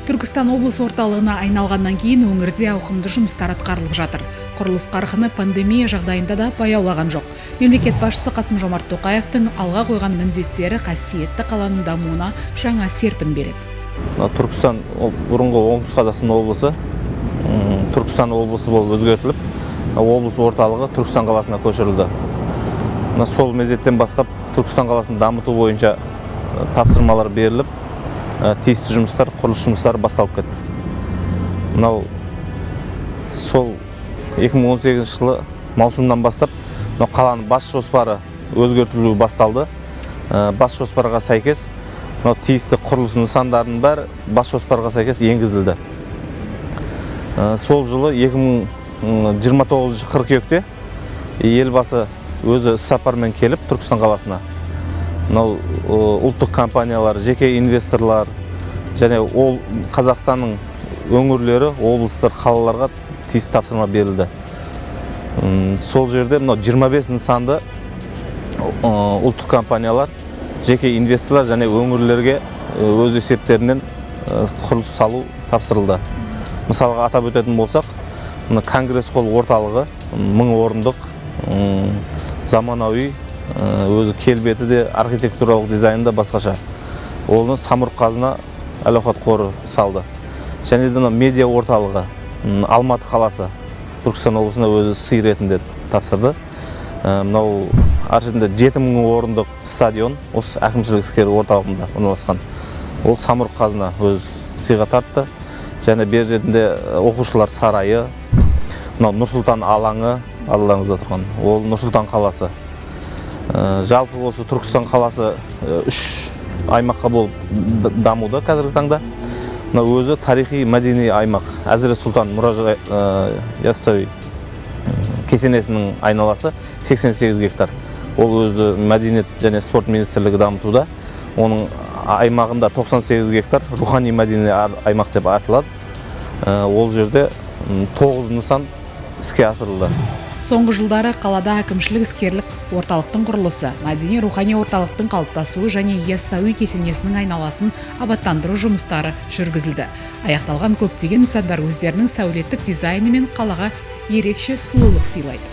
Түркістан облыс орталығына айналғаннан кейін өңірде ауқымды жұмыстар атқарылып жатыр. Құрылыс қарқыны пандемия жағдайында да баяулаған жоқ. Мемлекет басшысы Қасым Жомарт Тоқаевтың алға қойған міндеттері қасиетті қаланың дамуына жаңа серпін береді. Мына Түркістан, ол бұрынғы Оңтүстік Қазақстан облысы, Түркістан облысы болып өзгертіліп, мына облыс орталығы Түркістан қаласына көшірілді. Мына сол мезеттен бастап Түркістан қаласын дамыту бойынша тапсырмалар беріліп, тиісті жұмыстар, құрылыс жұмыстары басталып кетті. Мынау сол 2018 жылы маусымнан бастап мынау қаланың бас жоспары өзгертілуі басталды. Бас жоспарға сәйкес мынау тиісті құрылыс нысандарының бәрі бас жоспарға сәйкес енгізілді. Сол жылы 2029 қыркүйекте елбасы өзі іссапармен келіп Түркістан қаласына мынау ұлттық компаниялар, жеке инвесторлар және ол Қазақстанның өңірлері, облыстар, қалаларға тиісті тапсырма берілді. Сол жерде мынау 25 нысанды ұлттық компаниялар, жеке инвесторлар және өңірлерге өз есептерінен құрылыс салу тапсырылды. Мысалға атап өтетін болсақ, мына Конгресс холл орталығы 1000 орындық, заманауи, өзі келбеті де, архитектуралық дизайны да басқаша. Оны Самұрық Қазына әл ауқат қоры салды. Және де мына медиа орталығы, Алматы қаласы Түркістан облысына өзі сый ретінде тапсырды. Мынау ар жерінде 7000 орындық стадион осы әкімшілік іскер орталығында орналасқан. Ол Самұрық Қазына өз сыйға тартты. Және бер жерінде оқушылар сарайы, мынау Нұр Сұлтан алаңы алдыларыңызда тұрған, ол Нұр Сұлтан қаласы. Жалпы осы Түркістан қаласы үш аймаққа болып дамуда қазіргі таңда. Мына өзі тарихи мәдени аймақ, Әзірет Сұлтан мұражай, Яссауи кесенесінің айналасы 88 гектар. Ол өзі Мәдениет және спорт министрлігі дамытуда. Оның аймағында 98 гектар рухани мәдени аймақ деп аталады. Ол жерде 9 нысан іске асырылды. Соңғы жылдары қалада әкімшілік іскерлік орталықтың құрылысы, мәдени рухани орталықтың қалыптасуы және Яссауи кесенесінің айналасын абаттандыру жұмыстары жүргізілді. Аяқталған көптеген нысандар өздерінің сәулеттік дизайнімен қалаға ерекше сұлулық сыйлайды.